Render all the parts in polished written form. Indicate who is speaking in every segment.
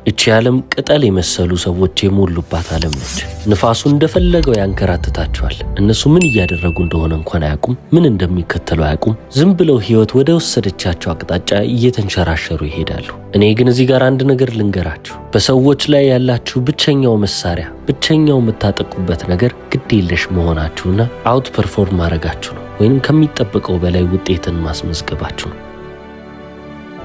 Speaker 1: እቺ ዓለም ቅጠል የመሰሉ ሰዎች የሞሉባት ዓለም ነች። ንፋሱ እንደፈለገው ያንከራትታቸዋል። እነሱ ምን እያደረጉ እንደሆነ እንኳን አያውቁም። ምን እንደሚከተሉ አያውቁም። ዝም ብለው ህይወት ወደ ወሰደቻቸው አቅጣጫ እየተንሸራሸሩ ይሄዳሉ። እኔ ግን እዚህ ጋር አንድ ነገር ልንገራችሁ። በሰዎች ላይ ያላችሁ ብቸኛው መሳሪያ፣ ብቸኛው የምታጠቁበት ነገር ግድ የለሽ መሆናችሁና outperform ማድረጋችሁ ነው፣ ወይንም ከሚጠበቀው በላይ ውጤትን ማስመዝገባችሁ ነው።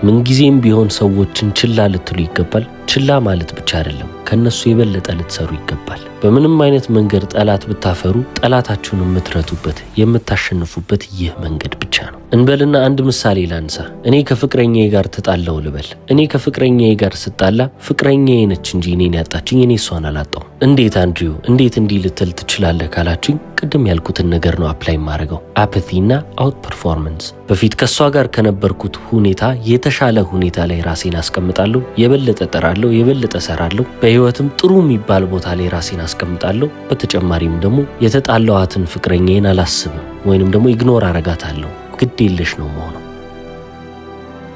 Speaker 1: ምንጊዜም ቢሆን ሰዎችን ችላ ልትሉ ይገባል። ችላ ማለት ብቻ አይደለም፣ ከነሱ የበለጠ ልትሰሩ ይገባል። በምንም አይነት መንገድ ጠላት ብታፈሩ ጠላታችሁን የምትረቱበት፣ የምታሸንፉበት ይህ መንገድ ብቻ ነው። እንበልና አንድ ምሳሌ ላንሳ። እኔ ከፍቅረኛዬ ጋር ተጣላሁ ልበል። እኔ ከፍቅረኛዬ ጋር ስጣላ ፍቅረኛዬ ነች እንጂ እኔን ያጣችኝ፣ እኔ እሷን አላጣሁም። እንዴት አንድሪው፣ እንዴት እንዲህ ልትል ትችላለህ ካላችሁኝ ቅድም ያልኩትን ነገር ነው apply የማደርገው፣ apathy እና outperformance። በፊት ከእሷ ጋር ከነበርኩት ሁኔታ የተሻለ ሁኔታ ላይ ራሴን አስቀምጣለሁ። የበለጠ ጥራለሁ፣ የበለጠ ሰራለሁ። በህይወትም ጥሩ የሚባል ቦታ ላይ ራሴን አስቀምጣለሁ። በተጨማሪም ደግሞ የተጣላኋትን ፍቅረኛዬን አላስብም ወይንም ደግሞ ignore አረጋታለሁ። ግድ የለሽ ነው የምሆነው።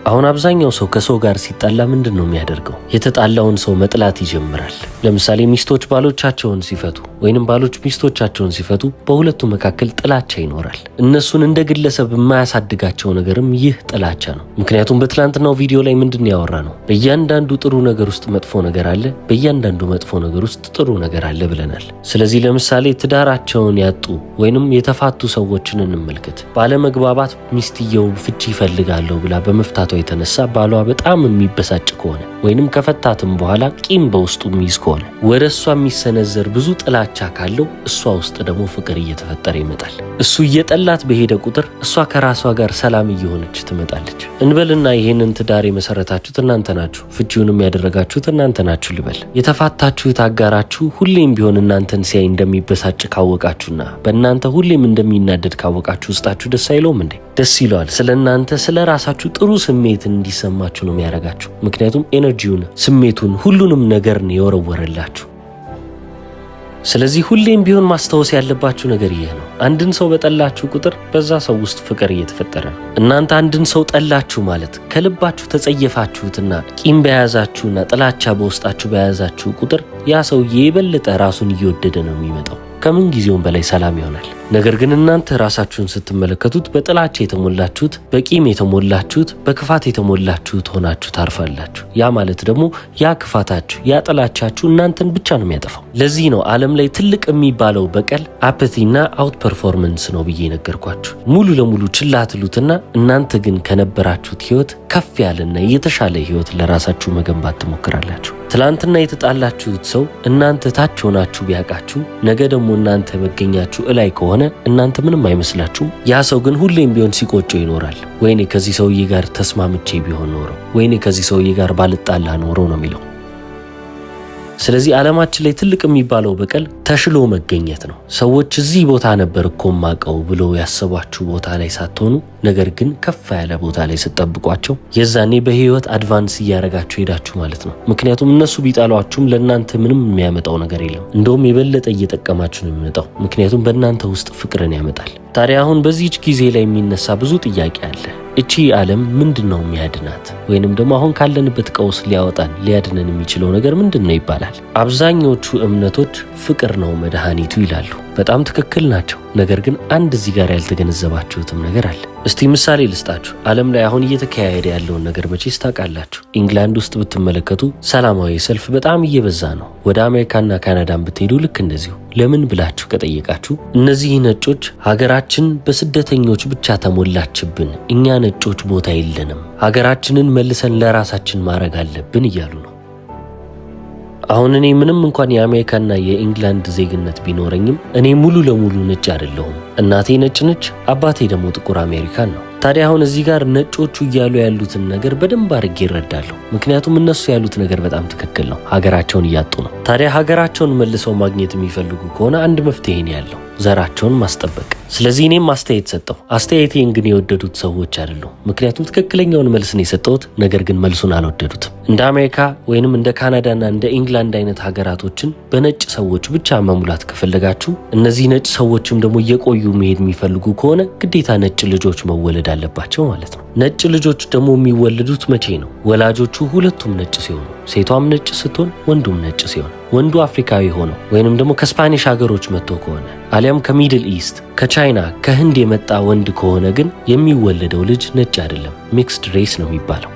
Speaker 1: አሁን አብዛኛው ሰው ከሰው ጋር ሲጣላ ምንድን ነው የሚያደርገው? የተጣላውን ሰው መጥላት ይጀምራል። ለምሳሌ ሚስቶች ባሎቻቸውን ሲፈቱ ወይንም ባሎች ሚስቶቻቸውን ሲፈቱ በሁለቱ መካከል ጥላቻ ይኖራል። እነሱን እንደ ግለሰብ የማያሳድጋቸው ነገርም ይህ ጥላቻ ነው። ምክንያቱም በትላንትናው ቪዲዮ ላይ ምንድን ነው ያወራነው? በእያንዳንዱ ጥሩ ነገር ውስጥ መጥፎ ነገር አለ፣ በእያንዳንዱ መጥፎ ነገር ውስጥ ጥሩ ነገር አለ ብለናል። ስለዚህ ለምሳሌ ትዳራቸውን ያጡ ወይንም የተፋቱ ሰዎችን እንመልከት። ባለመግባባት ሚስትየው ፍቺ ይፈልጋለሁ ብላ በመፍታቷ የተነሳ ባሏ በጣም የሚበሳጭ ከሆነ ወይንም ከፈታትም በኋላ ቂም በውስጡ የሚይዝ ከሆነ፣ ወደ እሷ የሚሰነዘር ብዙ ጥላቻ ካለው፣ እሷ ውስጥ ደግሞ ፍቅር እየተፈጠረ ይመጣል። እሱ እየጠላት በሄደ ቁጥር እሷ ከራሷ ጋር ሰላም እየሆነች ትመጣለች። እንበልና ይህንን ትዳር የመሰረታችሁት እናንተ ናችሁ፣ ፍቺውንም ያደረጋችሁት እናንተ ናችሁ ልበል። የተፋታችሁት አጋራችሁ ሁሌም ቢሆን እናንተን ሲያይ እንደሚበሳጭ ካወቃችሁና በእናንተ ሁሌም እንደሚናደድ ካወቃችሁ ውስጣችሁ ደስ አይለውም እንዴ? ደስ ይለዋል። ስለ እናንተ፣ ስለ ራሳችሁ ጥሩ ስሜት እንዲሰማችሁ ነው የሚያደርጋችሁ። ምክንያቱም energy ውን፣ ስሜቱን፣ ሁሉንም ነገር ነው የወረወረላችሁ። ስለዚህ ሁሌም ቢሆን ማስታወስ ያለባችሁ ነገር ይህ ነው። አንድን ሰው በጠላችሁ ቁጥር በዛ ሰው ውስጥ ፍቅር እየተፈጠረ ነው። እናንተ አንድን ሰው ጠላችሁ ማለት ከልባችሁ ተጸየፋችሁትና ቂም በያዛችሁና ጥላቻ በውስጣችሁ በያዛችሁ ቁጥር ያ ሰውዬ የበለጠ ራሱን እየወደደ ነው የሚመጣው። ከምን ጊዜውም በላይ ሰላም ይሆናል። ነገር ግን እናንተ ራሳችሁን ስትመለከቱት በጥላቻ የተሞላችሁት፣ በቂም የተሞላችሁት፣ በክፋት የተሞላችሁት ሆናችሁ ታርፋላችሁ። ያ ማለት ደግሞ ያ ክፋታችሁ፣ ያ ጥላቻችሁ እናንተን ብቻ ነው የሚያጠፋው። ለዚህ ነው ዓለም ላይ ትልቅ የሚባለው በቀል apathy ና outperformance ነው ብዬ ነገርኳችሁ። ሙሉ ለሙሉ ችላ ትሉትና እናንተ ግን ከነበራችሁት ህይወት ከፍ ያለና የተሻለ ህይወት ለራሳችሁ መገንባት ትሞክራላችሁ። ትላንትና የተጣላችሁት ሰው እናንተ ታች ሆናችሁ ቢያውቃችሁ፣ ነገ ደግሞ እናንተ መገኛችሁ እላይ ከሆነ እናንተ ምንም አይመስላችሁም። ያ ሰው ግን ሁሌም ቢሆን ሲቆጨው ይኖራል። ወይኔ ከዚህ ሰውዬ ጋር ተስማምቼ ቢሆን ኖሮ፣ ወይኔ ከዚህ ሰውዬ ጋር ባልጣላ ኖሮ ነው የሚለው። ስለዚህ ዓለማችን ላይ ትልቅ የሚባለው በቀል ተሽሎ መገኘት ነው። ሰዎች እዚህ ቦታ ነበር እኮ ማቀው ብሎ ያሰቧችሁ ቦታ ላይ ሳትሆኑ፣ ነገር ግን ከፍ ያለ ቦታ ላይ ስትጠብቋቸው የዛኔ በህይወት advance እያደረጋችሁ ሄዳችሁ ማለት ነው። ምክንያቱም እነሱ ቢጠሏችሁም ለእናንተ ምንም የሚያመጣው ነገር የለም። እንደውም የበለጠ እየጠቀማችሁ ነው የሚመጣው። ምክንያቱም በእናንተ ውስጥ ፍቅርን ያመጣል። ታዲያ አሁን በዚህች ጊዜ ላይ የሚነሳ ብዙ ጥያቄ አለ። እቺ ዓለም ምንድን ነው የሚያድናት? ወይንም ደግሞ አሁን ካለንበት ቀውስ ሊያወጣን፣ ሊያድነን የሚችለው ነገር ምንድን ነው ይባላል። አብዛኞቹ እምነቶች ፍቅር ነው መድኃኒቱ ይላሉ። በጣም ትክክል ናቸው። ነገር ግን አንድ እዚህ ጋር ያልተገነዘባችሁትም ነገር አለ። እስቲ ምሳሌ ልስጣችሁ። ዓለም ላይ አሁን እየተካሄደ ያለውን ነገር መቼስ ታውቃላችሁ። ኢንግላንድ ውስጥ ብትመለከቱ ሰላማዊ ሰልፍ በጣም እየበዛ ነው። ወደ አሜሪካና ካናዳን ብትሄዱ ልክ እንደዚሁ። ለምን ብላችሁ ከጠየቃችሁ እነዚህ ነጮች ሀገራችን በስደተኞች ብቻ ተሞላችብን፣ እኛ ነጮች ቦታ የለንም፣ ሀገራችንን መልሰን ለራሳችን ማድረግ አለብን እያሉ ነው። አሁን እኔ ምንም እንኳን የአሜሪካና የኢንግላንድ ዜግነት ቢኖረኝም እኔ ሙሉ ለሙሉ ነጭ አይደለሁም። እናቴ ነጭ ነች፣ አባቴ ደግሞ ጥቁር አሜሪካን ነው። ታዲያ አሁን እዚህ ጋር ነጮቹ እያሉ ያሉትን ነገር በደንብ አድርጌ እረዳለሁ። ምክንያቱም እነሱ ያሉት ነገር በጣም ትክክል ነው። ሀገራቸውን እያጡ ነው። ታዲያ ሀገራቸውን መልሰው ማግኘት የሚፈልጉ ከሆነ አንድ መፍትሄ ነው ያለው። ዘራቸውን ማስጠበቅ። ስለዚህ እኔም አስተያየት ሰጠሁ። አስተያየቴን ግን የወደዱት ሰዎች አይደሉም። ምክንያቱም ትክክለኛውን መልስ ነው የሰጠሁት፣ ነገር ግን መልሱን አልወደዱትም። እንደ አሜሪካ ወይንም እንደ ካናዳና እንደ ኢንግላንድ አይነት ሀገራቶችን በነጭ ሰዎች ብቻ መሙላት ከፈለጋችሁ፣ እነዚህ ነጭ ሰዎችም ደግሞ እየቆዩ መሄድ የሚፈልጉ ከሆነ ግዴታ ነጭ ልጆች መወለድ አለባቸው ማለት ነው። ነጭ ልጆች ደግሞ የሚወለዱት መቼ ነው? ወላጆቹ ሁለቱም ነጭ ሲሆኑ፣ ሴቷም ነጭ ስትሆን፣ ወንዱም ነጭ ሲሆን። ወንዱ አፍሪካዊ ሆኖ ወይንም ደግሞ ከ Spanish ሀገሮች መጥቶ ከሆነ አሊያም ከ Middle East፣ ከቻይና፣ ከህንድ የመጣ ወንድ ከሆነ ግን የሚወለደው ልጅ ነጭ አይደለም፣ mixed race ነው የሚባለው።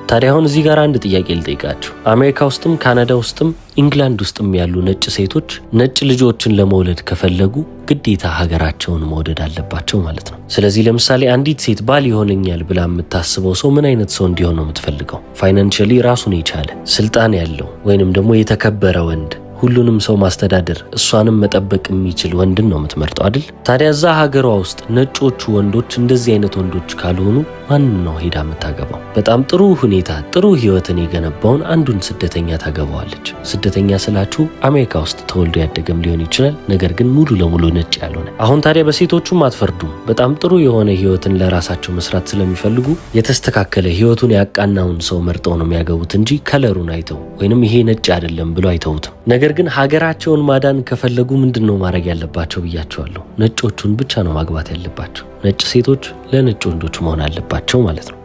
Speaker 1: ታዲያ አሁን እዚህ ጋር አንድ ጥያቄ ልጠይቃችሁ። አሜሪካ ውስጥም ካናዳ ውስጥም ኢንግላንድ ውስጥም ያሉ ነጭ ሴቶች ነጭ ልጆችን ለመውለድ ከፈለጉ ግዴታ ሀገራቸውን መውደድ አለባቸው ማለት ነው። ስለዚህ ለምሳሌ አንዲት ሴት ባል ይሆነኛል ብላ የምታስበው ሰው ምን አይነት ሰው እንዲሆን ነው የምትፈልገው? Financially ራሱን የቻለ፣ ስልጣን ያለው ወይንም ደግሞ የተከበረ ወንድ፣ ሁሉንም ሰው ማስተዳደር እሷንም መጠበቅ የሚችል ወንድን ነው የምትመርጠው አይደል? ታዲያ እዛ ሀገሯ ውስጥ ነጮቹ ወንዶች እንደዚህ አይነት ወንዶች ካልሆኑ ማንን ነው ሄዳ የምታገባው? በጣም ጥሩ ሁኔታ፣ ጥሩ ህይወትን የገነባውን አንዱን ስደተኛ ታገባዋለች። ስደተኛ ስላችሁ አሜሪካ ውስጥ ተወልዶ ያደገም ሊሆን ይችላል፣ ነገር ግን ሙሉ ለሙሉ ነጭ ያልሆነ። አሁን ታዲያ በሴቶቹም አትፈርዱም። በጣም ጥሩ የሆነ ህይወትን ለራሳቸው መስራት ስለሚፈልጉ የተስተካከለ ህይወቱን ያቃናውን ሰው መርጠው ነው የሚያገቡት እንጂ color ኡን አይተው ወይንም ይሄ ነጭ አይደለም ብሎ አይተውትም። ነገር ግን ሀገራቸውን ማዳን ከፈለጉ ምንድን ነው ማድረግ ያለባቸው ብያቸዋለሁ። ነጮቹን ብቻ ነው ማግባት ያለባቸው። ነጭ ሴቶች ለነጭ ወንዶች መሆን አለባቸው ማለት ነው።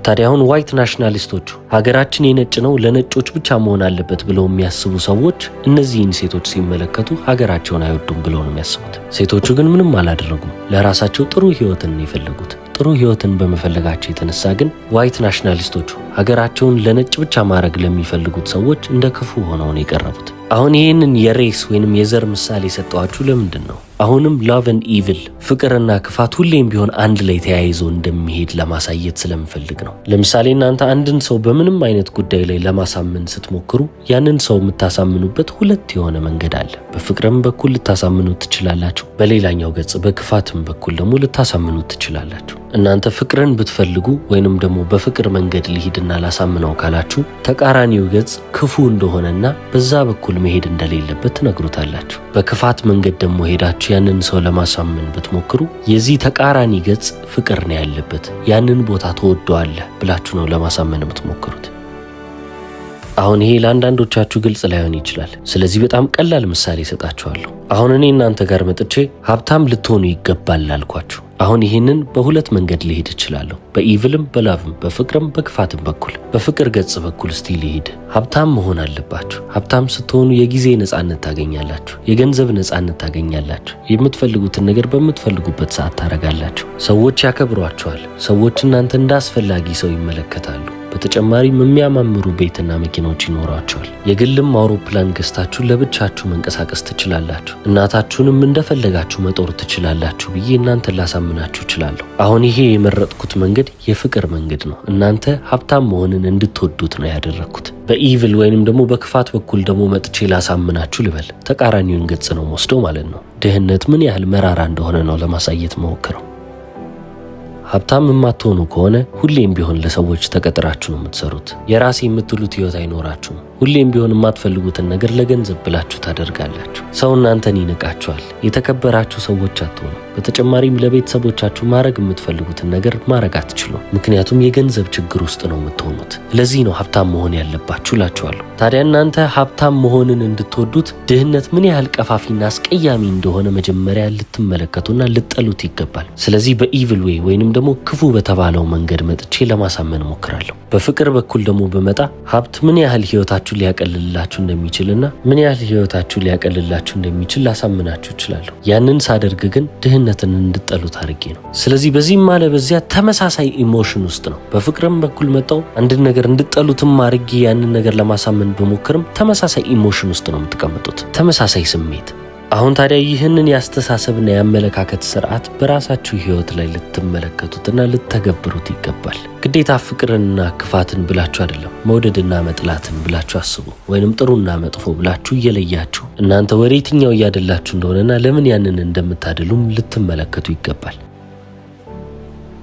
Speaker 1: ታዲያ አሁን white nationalist ኦቹ ሀገራችን የነጭ ነው፣ ለነጮች ብቻ መሆን አለበት ብለው የሚያስቡ ሰዎች እነዚህን ሴቶች ሲመለከቱ ሀገራቸውን አይወዱም ብለው ነው የሚያስቡት። ሴቶቹ ግን ምንም አላደረጉም። ለራሳቸው ጥሩ ህይወትን ነው የፈለጉት። ጥሩ ህይወትን በመፈለጋቸው የተነሳ ግን white nationalist ኦቹ ሀገራቸውን ለነጭ ብቻ ማድረግ ለሚፈልጉት ሰዎች እንደ ክፉ ሆነው ነው የቀረቡት። አሁን ይህንን የ race ወይንም የዘር ምሳሌ የሰጠኋችሁ ለምንድን ነው? አሁንም love and evil፣ ፍቅርና ክፋት ሁሌም ቢሆን አንድ ላይ ተያይዞ እንደሚሄድ ለማሳየት ስለምፈልግ ነው። ለምሳሌ እናንተ አንድን ሰው በምንም አይነት ጉዳይ ላይ ለማሳመን ስትሞክሩ ያንን ሰው የምታሳምኑበት ሁለት የሆነ መንገድ አለ። በፍቅርም በኩል ልታሳምኑት ትችላላችሁ፣ በሌላኛው ገጽ በክፋትም በኩል ደግሞ ልታሳምኑት ትችላላችሁ። እናንተ ፍቅርን ብትፈልጉ ወይንም ደግሞ በፍቅር መንገድ ልሂድና ላሳምነው ካላችሁ ተቃራኒው ገጽ ክፉ እንደሆነና በዛ በኩል መሄድ እንደሌለበት ትነግሩታላችሁ። በክፋት መንገድ ደግሞ ሄዳችሁ ያንን ሰው ለማሳመን ብትሞክሩ የዚህ ተቃራኒ ገጽ ፍቅር ነው ያለበት፣ ያንን ቦታ ትወደዋለህ ብላችሁ ነው ለማሳመን የምትሞክሩት። አሁን ይሄ ለአንዳንዶቻችሁ ግልጽ ላይሆን ይችላል። ስለዚህ በጣም ቀላል ምሳሌ እሰጣችኋለሁ። አሁን እኔ እናንተ ጋር መጥቼ ሀብታም ልትሆኑ ይገባል አልኳችሁ። አሁን ይህንን በሁለት መንገድ ልሄድ እችላለሁ። በኢቭልም በላቭም፣ በፍቅርም በክፋትም በኩል። በፍቅር ገጽ በኩል እስቲ ልሂድ። ሀብታም መሆን አለባችሁ። ሀብታም ስትሆኑ የጊዜ ነጻነት ታገኛላችሁ፣ የገንዘብ ነጻነት ታገኛላችሁ። የምትፈልጉትን ነገር በምትፈልጉበት ሰዓት ታረጋላችሁ። ሰዎች ያከብሯችኋል። ሰዎች እናንተ እንደ አስፈላጊ ሰው ይመለከታሉ። በተጨማሪም የሚያማምሩ ቤትና መኪናዎች ይኖሯችኋል። የግልም አውሮፕላን ገዝታችሁ ለብቻችሁ መንቀሳቀስ ትችላላችሁ። እናታችሁንም እንደፈለጋችሁ መጦር ትችላላችሁ ብዬ እናንተን ላሳምናችሁ እችላለሁ። አሁን ይሄ የመረጥኩት መንገድ የፍቅር መንገድ ነው። እናንተ ሀብታም መሆንን እንድትወዱት ነው ያደረግኩት። በ evil ወይንም ደግሞ በክፋት በኩል ደግሞ መጥቼ ላሳምናችሁ ልበል። ተቃራኒውን ገጽ ነው ወስደው ማለት ነው። ድህነት ምን ያህል መራራ እንደሆነ ነው ለማሳየት መሞክረው። ሀብታም የማትሆኑ ከሆነ ሁሌም ቢሆን ለሰዎች ተቀጥራችሁ ነው የምትሰሩት። የራሴ የምትሉት ህይወት አይኖራችሁም። ሁሌም ቢሆን የማትፈልጉትን ነገር ለገንዘብ ብላችሁ ታደርጋላችሁ። ሰው እናንተን ይንቃችኋል። የተከበራችሁ ሰዎች አትሆኑ። በተጨማሪም ለቤተሰቦቻችሁ ማድረግ የምትፈልጉትን ነገር ማድረግ አትችሉም። ምክንያቱም የገንዘብ ችግር ውስጥ ነው የምትሆኑት። ለዚህ ነው ሀብታም መሆን ያለባችሁ እላችኋለሁ። ታዲያ እናንተ ሀብታም መሆንን እንድትወዱት ድህነት ምን ያህል ቀፋፊና አስቀያሚ እንደሆነ መጀመሪያ ልትመለከቱና ልትጠሉት ይገባል። ስለዚህ በ evil way ወይንም ደግሞ ክፉ በተባለው መንገድ መጥቼ ለማሳመን እሞክራለሁ። በፍቅር በኩል ደግሞ ብመጣ ሀብት ምን ያህል ህይወታችሁ ሊያቀልላችሁ እንደሚችልና ምን ያህል ህይወታችሁ ሊያቀልላችሁ እንደሚችል ላሳምናችሁ እችላለሁ። ያንን ሳደርግ ግን ድህነትን እንድጠሉት አድርጌ ነው። ስለዚህ በዚህም አለ በዚያ ተመሳሳይ emotion ውስጥ ነው። በፍቅርም በኩል መጣው አንድን ነገር እንድጠሉትም አድርጌ ያንን ነገር ለማሳመን ብሞክርም ተመሳሳይ emotion ውስጥ ነው የምትቀመጡት፣ ተመሳሳይ ስሜት። አሁን ታዲያ ይህንን የአስተሳሰብና የአመለካከት ስርዓት በራሳችሁ ህይወት ላይ ልትመለከቱትና ልትተገብሩት ይገባል። ግዴታ ፍቅርንና ክፋትን ብላችሁ አይደለም፣ መውደድና መጥላትን ብላችሁ አስቡ። ወይንም ጥሩና መጥፎ ብላችሁ እየለያችሁ እናንተ ወደ የትኛው እያደላችሁ እንደሆነና ለምን ያንን እንደምታደሉም ልትመለከቱ ይገባል።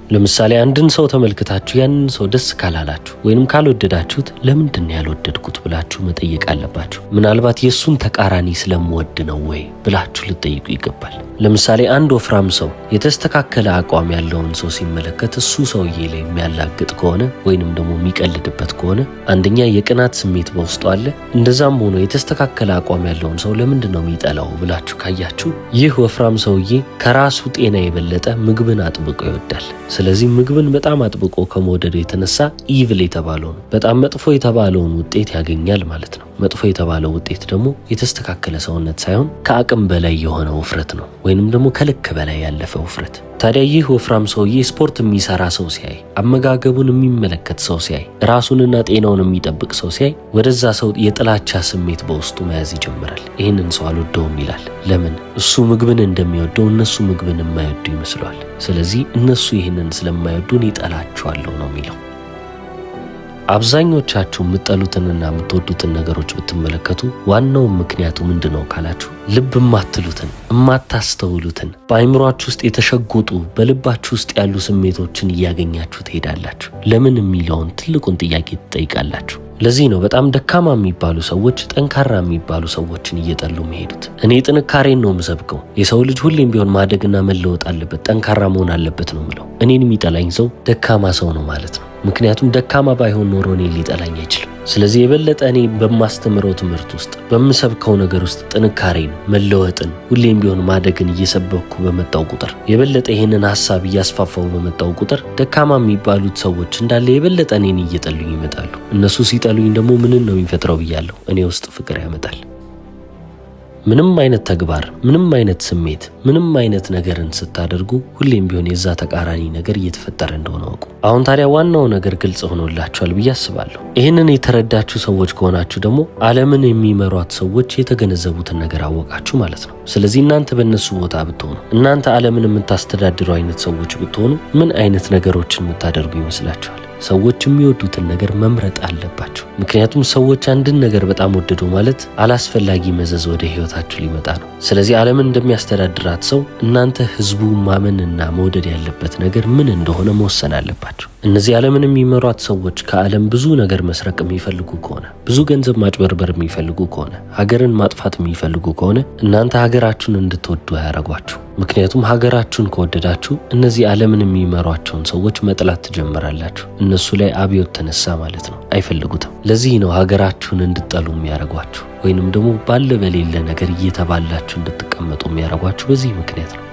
Speaker 1: ለምሳሌ አንድን ሰው ተመልክታችሁ ያንን ሰው ደስ ካላላችሁ ወይንም ካልወደዳችሁት ለምንድን ነው ያልወደድኩት ብላችሁ መጠየቅ አለባችሁ። ምናልባት የእሱን ተቃራኒ ስለምወድ ነው ወይ ብላችሁ ልትጠይቁ ይገባል። ለምሳሌ አንድ ወፍራም ሰው የተስተካከለ አቋም ያለውን ሰው ሲመለከት እሱ ሰውዬ ላይ የሚያላግጥ ከሆነ ወይንም ደግሞ የሚቀልድበት ከሆነ አንደኛ የቅናት ስሜት በውስጡ አለ። እንደዛም ሆኖ የተስተካከለ አቋም ያለውን ሰው ለምንድን ነው የሚጠላው ብላችሁ ካያችሁ ይህ ወፍራም ሰውዬ ከራሱ ጤና የበለጠ ምግብን አጥብቆ ይወዳል። ስለዚህ ምግብን በጣም አጥብቆ ከመውደዱ የተነሳ evil የተባለውን በጣም መጥፎ የተባለውን ውጤት ያገኛል ማለት ነው። መጥፎ የተባለው ውጤት ደግሞ የተስተካከለ ሰውነት ሳይሆን ከአቅም በላይ የሆነ ውፍረት ነው፣ ወይንም ደግሞ ከልክ በላይ ያለፈ ውፍረት። ታዲያ ይህ ወፍራም ሰውዬ ስፖርት የሚሰራ ሰው ሲያይ፣ አመጋገቡን የሚመለከት ሰው ሲያይ፣ ራሱንና ጤናውን የሚጠብቅ ሰው ሲያይ ወደዛ ሰው የጥላቻ ስሜት በውስጡ መያዝ ይጀምራል። ይህንን ሰው አልወደውም ይላል። ለምን? እሱ ምግብን እንደሚወደው እነሱ ምግብን የማይወዱ ይመስለዋል። ስለዚህ እነሱ ይህንን ስለማይወዱ እኔ እጠላቸዋለሁ ነው የሚለው። አብዛኞቻችሁ የምትጠሉትንና የምትወዱትን ነገሮች ብትመለከቱ ዋናው ምክንያቱ ምንድን ነው ካላችሁ ልብ የማትሉትን የማታስተውሉትን በአይምሯችሁ ውስጥ የተሸጎጡ በልባችሁ ውስጥ ያሉ ስሜቶችን እያገኛችሁ ትሄዳላችሁ። ለምን የሚለውን ትልቁን ጥያቄ ትጠይቃላችሁ። ለዚህ ነው በጣም ደካማ የሚባሉ ሰዎች ጠንካራ የሚባሉ ሰዎችን እየጠሉ የሚሄዱት። እኔ ጥንካሬን ነው የምሰብከው። የሰው ልጅ ሁሌም ቢሆን ማደግና መለወጥ አለበት፣ ጠንካራ መሆን አለበት ነው ምለው። እኔን የሚጠላኝ ሰው ደካማ ሰው ነው ማለት ነው። ምክንያቱም ደካማ ባይሆን ኖሮ እኔን ሊጠላኝ አይችልም። ስለዚህ የበለጠ እኔ በማስተምረው ትምህርት ውስጥ በምሰብከው ነገር ውስጥ ጥንካሬን፣ መለወጥን፣ ሁሌም ቢሆን ማደግን እየሰበኩ በመጣው ቁጥር የበለጠ ይህንን ሀሳብ እያስፋፋው በመጣው ቁጥር ደካማ የሚባሉት ሰዎች እንዳለ የበለጠ እኔን እየጠሉኝ ይመጣሉ። እነሱ ሲጠሉኝ ደግሞ ምንን ነው የሚፈጥረው ብያለሁ፣ እኔ ውስጥ ፍቅር ያመጣል። ምንም አይነት ተግባር፣ ምንም አይነት ስሜት፣ ምንም አይነት ነገርን ስታደርጉ ሁሌም ቢሆን የዛ ተቃራኒ ነገር እየተፈጠረ እንደሆነ እወቁ። አሁን ታዲያ ዋናው ነገር ግልጽ ሆኖላችኋል ብዬ አስባለሁ። ይህንን የተረዳችሁ ሰዎች ከሆናችሁ ደግሞ ዓለምን የሚመሯት ሰዎች የተገነዘቡትን ነገር አወቃችሁ ማለት ነው። ስለዚህ እናንተ በእነሱ ቦታ ብትሆኑ፣ እናንተ ዓለምን የምታስተዳድሩ አይነት ሰዎች ብትሆኑ ምን አይነት ነገሮችን የምታደርጉ ይመስላችኋል? ሰዎች የሚወዱትን ነገር መምረጥ አለባቸው። ምክንያቱም ሰዎች አንድን ነገር በጣም ወደዱ ማለት አላስፈላጊ መዘዝ ወደ ሕይወታችሁ ሊመጣ ነው። ስለዚህ ዓለምን እንደሚያስተዳድራት ሰው እናንተ ህዝቡ ማመንና መውደድ ያለበት ነገር ምን እንደሆነ መወሰን አለባቸው። እነዚህ ዓለምን የሚመሯት ሰዎች ከዓለም ብዙ ነገር መስረቅ የሚፈልጉ ከሆነ፣ ብዙ ገንዘብ ማጭበርበር የሚፈልጉ ከሆነ፣ ሀገርን ማጥፋት የሚፈልጉ ከሆነ እናንተ ሀገራችሁን እንድትወዱ አያረጓችሁ። ምክንያቱም ሀገራችሁን ከወደዳችሁ እነዚህ ዓለምን የሚመሯቸውን ሰዎች መጥላት ትጀምራላችሁ። እነሱ ላይ አብዮት ተነሳ ማለት ነው። አይፈልጉትም። ለዚህ ነው ሀገራችሁን እንድጠሉ የሚያረጓችሁ፣ ወይንም ደግሞ ባለ በሌለ ነገር እየተባላችሁ እንድትቀመጡ የሚያረጓችሁ በዚህ ምክንያት ነው።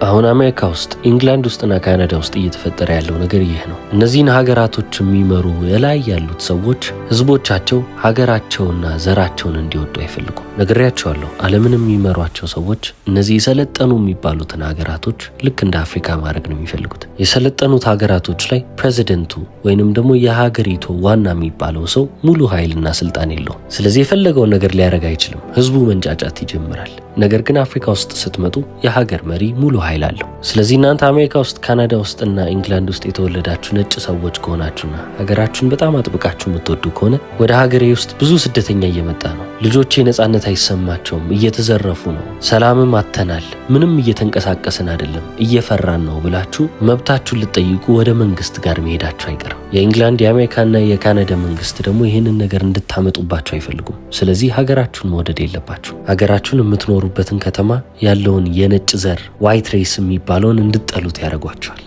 Speaker 1: አሁን አሜሪካ ውስጥ፣ ኢንግላንድ ውስጥና ካናዳ ውስጥ እየተፈጠረ ያለው ነገር ይህ ነው። እነዚህን ሀገራቶች የሚመሩ የላይ ያሉት ሰዎች ህዝቦቻቸው ሀገራቸውና ዘራቸውን እንዲወዱ አይፈልጉም። ነግሬያቸዋለሁ። ዓለምን የሚመሯቸው ሰዎች እነዚህ የሰለጠኑ የሚባሉትን ሀገራቶች ልክ እንደ አፍሪካ ማድረግ ነው የሚፈልጉት። የሰለጠኑት ሀገራቶች ላይ ፕሬዚደንቱ ወይንም ደግሞ የሀገሪቱ ዋና የሚባለው ሰው ሙሉ ኃይልና ስልጣን የለውም። ስለዚህ የፈለገውን ነገር ሊያደርግ አይችልም። ህዝቡ መንጫጫት ይጀምራል። ነገር ግን አፍሪካ ውስጥ ስትመጡ የሀገር መሪ ሙሉ ኃይል አለው። ስለዚህ እናንተ አሜሪካ ውስጥ፣ ካናዳ ውስጥና ኢንግላንድ ውስጥ የተወለዳችሁ ነጭ ሰዎች ከሆናችሁና ሀገራችሁን በጣም አጥብቃችሁ የምትወዱ ከሆነ ወደ ሀገሬ ውስጥ ብዙ ስደተኛ እየመጣ ነው፣ ልጆቼ ነጻነት አይሰማቸውም፣ እየተዘረፉ ነው፣ ሰላምም አጥተናል፣ ምንም እየተንቀሳቀስን አይደለም፣ እየፈራን ነው ብላችሁ መብታችሁን ልትጠይቁ ወደ መንግስት ጋር መሄዳችሁ አይቀርም። የኢንግላንድ የአሜሪካና የካናዳ መንግስት ደግሞ ይህንን ነገር እንድታመጡባቸው አይፈልጉም። ስለዚህ ሀገራችሁን መውደድ የለባችሁ። ሀገራችሁን የምትኖሩበትን ከተማ ያለውን የነጭ ዘር white race የሚባለውን እንድጠሉት ያደርጓቸዋል።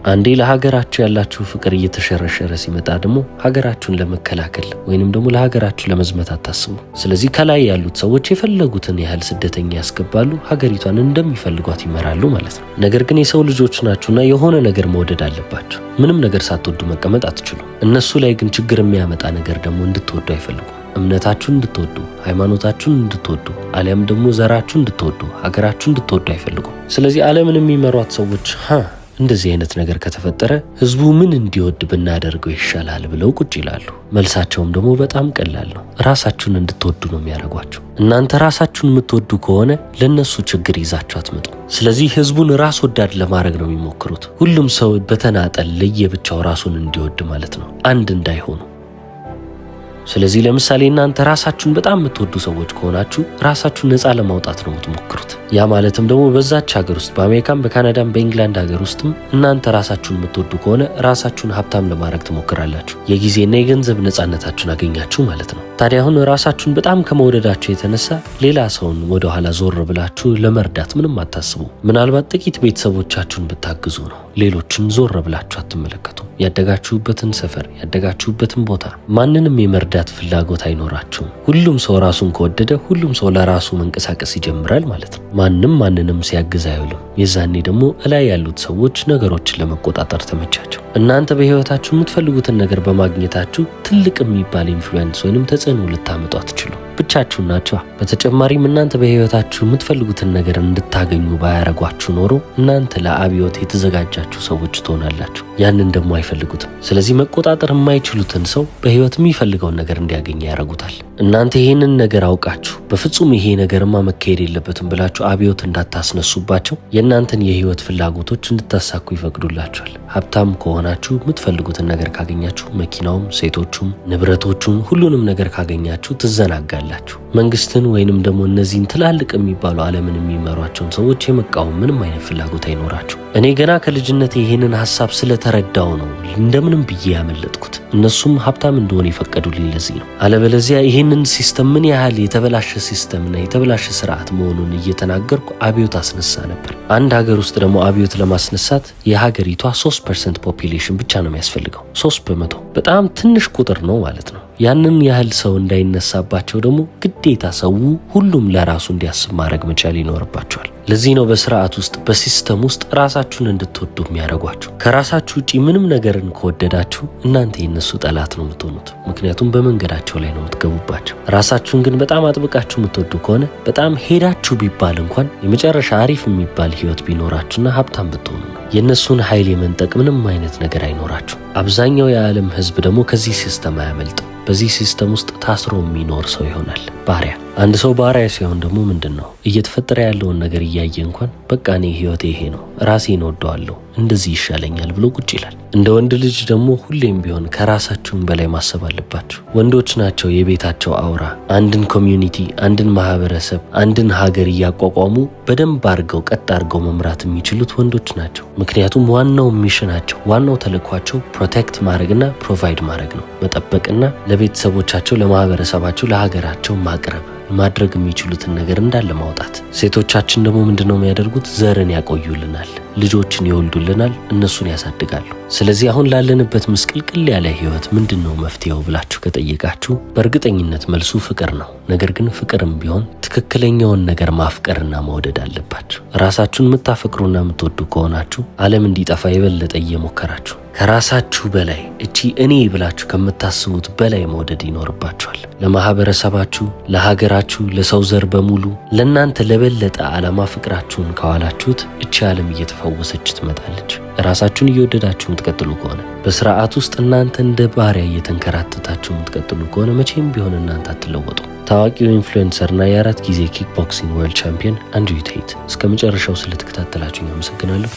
Speaker 1: አንዴ ለሀገራችሁ ያላችሁ ፍቅር እየተሸረሸረ ሲመጣ ደግሞ ሀገራችሁን ለመከላከል ወይንም ደግሞ ለሀገራችሁ ለመዝመት አታስቡ። ስለዚህ ከላይ ያሉት ሰዎች የፈለጉትን ያህል ስደተኛ ያስገባሉ፣ ሀገሪቷን እንደሚፈልጓት ይመራሉ ማለት ነው። ነገር ግን የሰው ልጆች ናችሁና የሆነ ነገር መውደድ አለባችሁ። ምንም ነገር ሳትወዱ መቀመጥ አትችሉም። እነሱ ላይ ግን ችግር የሚያመጣ ነገር ደግሞ እንድትወዱ አይፈልጉም። እምነታችሁን እንድትወዱ፣ ሃይማኖታችሁን እንድትወዱ፣ አሊያም ደግሞ ዘራችሁን እንድትወዱ፣ ሀገራችሁን እንድትወዱ አይፈልጉም። ስለዚህ ዓለምን የሚመሯት ሰዎች እንደዚህ አይነት ነገር ከተፈጠረ ህዝቡ ምን እንዲወድ ብናደርገው ይሻላል ብለው ቁጭ ይላሉ። መልሳቸውም ደግሞ በጣም ቀላል ነው። ራሳችሁን እንድትወዱ ነው የሚያደርጓቸው። እናንተ ራሳችሁን የምትወዱ ከሆነ ለነሱ ችግር ይዛችሁ አትመጡ። ስለዚህ ህዝቡን ራስ ወዳድ ለማድረግ ነው የሚሞክሩት። ሁሉም ሰው በተናጠል ለየብቻው ራሱን እንዲወድ ማለት ነው፣ አንድ እንዳይሆኑ። ስለዚህ ለምሳሌ እናንተ ራሳችሁን በጣም የምትወዱ ሰዎች ከሆናችሁ ራሳችሁን ነፃ ለማውጣት ነው የምትሞክሩት። ያ ማለትም ደግሞ በዛች ሀገር ውስጥ፣ በአሜሪካም፣ በካናዳም፣ በኢንግላንድ ሀገር ውስጥም እናንተ ራሳችሁን የምትወዱ ከሆነ ራሳችሁን ሀብታም ለማድረግ ትሞክራላችሁ። የጊዜና የገንዘብ ነፃነታችሁን አገኛችሁ ማለት ነው። ታዲያ አሁን ራሳችሁን በጣም ከመውደዳችሁ የተነሳ ሌላ ሰውን ወደኋላ ዞር ብላችሁ ለመርዳት ምንም አታስቡ። ምናልባት ጥቂት ቤተሰቦቻችሁን ብታግዙ ነው። ሌሎችን ዞር ብላችሁ አትመለከቱ። ያደጋችሁበትን ሰፈር፣ ያደጋችሁበትን ቦታ ማንንም የመርዳት ፍላጎት አይኖራችሁም። ሁሉም ሰው ራሱን ከወደደ ሁሉም ሰው ለራሱ መንቀሳቀስ ይጀምራል ማለት ነው። ማንም ማንንም ሲያግዝ አይውልም። የዛኔ ደግሞ እላይ ያሉት ሰዎች ነገሮችን ለመቆጣጠር ተመቻቸው። እናንተ በህይወታችሁ የምትፈልጉትን ነገር በማግኘታችሁ ትልቅ የሚባል influence ወይንም ተጽዕኖ ልታመጡ አትችሉ። ብቻችሁን ናችሁ። በተጨማሪም እናንተ በህይወታችሁ የምትፈልጉትን ነገር እንድታገኙ ባያረጓችሁ ኖሮ እናንተ ለአብዮት የተዘጋጃችሁ ሰዎች ትሆናላችሁ። ያንን ደግሞ አይፈልጉትም። ስለዚህ መቆጣጠር የማይችሉትን ሰው በህይወት የሚፈልገውን ነገር እንዲያገኝ ያደርጉታል። እናንተ ይሄንን ነገር አውቃችሁ በፍጹም ይሄ ነገርማ መካሄድ የለበትም ብላችሁ አብዮት እንዳታስነሱባቸው የእናንተን የህይወት ፍላጎቶች እንድታሳኩ ይፈቅዱላችኋል። ሀብታም ከሆናችሁ የምትፈልጉትን ነገር ካገኛችሁ፣ መኪናውም፣ ሴቶቹም፣ ንብረቶቹም ሁሉንም ነገር ካገኛችሁ ትዘናጋላችሁ። መንግስትን ወይንም ደግሞ እነዚህን ትላልቅ የሚባሉ ዓለምን የሚመሯቸውን ሰዎች የመቃወም ምንም አይነት ፍላጎት አይኖራችሁ። እኔ ገና ከልጅነት ይሄንን ሀሳብ ስለተረዳው ነው እንደምንም ብዬ ያመለጥኩት። እነሱም ሀብታም እንደሆነ የፈቀዱልኝ ለዚህ ነው። አለበለዚያ ይሄንን system ምን ያህል የተበላሸ system ና የተበላሸ ስርዓት መሆኑን እየተናገርኩ አብዮት አስነሳ ነበር። አንድ ሀገር ውስጥ ደግሞ አብዮት ለማስነሳት የሀገሪቷ 3% population ብቻ ነው የሚያስፈልገው። 3% በጣም ትንሽ ቁጥር ነው ማለት ነው። ያንን ያህል ሰው እንዳይነሳባቸው ደግሞ ግዴታ ሰው ሁሉም ለራሱ እንዲያስብ ማድረግ መቻል ይኖርባቸዋል። ለዚህ ነው በስርዓት ውስጥ፣ በ system ውስጥ ራሳችሁን እንድትወዱ የሚያደርጓችሁ። ከራሳችሁ ውጪ ምንም ነገርን ከወደዳችሁ እናንተ የነሱ ጠላት ነው የምትሆኑት። ምክንያቱም በመንገዳቸው ላይ ነው የምትገቡባቸው። ራሳችሁን ግን በጣም አጥብቃችሁ የምትወዱ ከሆነ በጣም ሄዳችሁ ቢባል እንኳን የመጨረሻ አሪፍ የሚባል ህይወት ቢኖራችሁና ሀብታም ብትሆኑ ነው የእነሱን ኃይል የመንጠቅ ምንም አይነት ነገር አይኖራችሁ። አብዛኛው የዓለም ህዝብ ደግሞ ከዚህ system አያመልጥም። በዚህ system ውስጥ ታስሮ የሚኖር ሰው ይሆናል፣ ባሪያ። አንድ ሰው ባሪያ ሲሆን ደግሞ ምንድን ነው እየተፈጠረ ያለውን ነገር እያየ እንኳን በቃ እኔ ህይወቴ ይሄ ነው፣ ራሴን እወደዋለሁ፣ እንደዚህ ይሻለኛል ብሎ ቁጭ ይላል። እንደ ወንድ ልጅ ደግሞ ሁሌም ቢሆን ከራሳችሁም በላይ ማሰብ አለባችሁ። ወንዶች ናቸው የቤታቸው አውራ። አንድን community፣ አንድን ማህበረሰብ፣ አንድን ሀገር እያቋቋሙ በደንብ አድርገው ቀጥ አድርገው መምራት የሚችሉት ወንዶች ናቸው። ምክንያቱም ዋናው mission ኣቸው፣ ዋናው ተልዕኳቸው protect ማድረግና provide ማድረግ ነው። መጠበቅና ለቤተሰቦቻቸው፣ ለማህበረሰባቸው፣ ለሀገራቸው ማቅረብ፣ ማድረግ የሚችሉትን ነገር እንዳለ ማውጣት። ሴቶቻችን ደግሞ ምንድነው የሚያደርጉት? ዘርን ያቆዩልናል፣ ልጆችን ይወልዱልናል፣ እነሱን ያሳድጋሉ። ስለዚህ አሁን ላለንበት ምስቅልቅል ያለ ህይወት ምንድነው መፍትሄው ብላችሁ ከጠየቃችሁ በእርግጠኝነት መልሱ ፍቅር ነው። ነገር ግን ፍቅርም ቢሆን ትክክለኛውን ነገር ማፍቀርና መውደድ አለባችሁ። ራሳችሁን የምታፈቅሩና የምትወዱ ከሆናችሁ ዓለም እንዲጠፋ የበለጠ እየሞከራችሁ ከራሳችሁ በላይ፣ እቺ እኔ ብላችሁ ከምታስቡት በላይ መውደድ ይኖርባችኋል። ለማህበረሰባችሁ፣ ለሀገራችሁ፣ ለሰው ዘር በሙሉ፣ ለእናንተ ለበለጠ ዓላማ ፍቅራችሁን ካዋላችሁት እቺ ዓለም እየተፈወሰች ትመጣለች። ራሳችሁን እየወደዳችሁ የምትቀጥሉ ከሆነ፣ በስርዓት ውስጥ እናንተ እንደ ባሪያ እየተንከራተታችሁ የምትቀጥሉ ከሆነ መቼም ቢሆን እናንተ አትለወጡ። ታዋቂው influencer ና የአራት ጊዜ kickboxing world champion አንድሪው ቴት። እስከ መጨረሻው ስለተከታተላችሁ አመሰግናለሁ።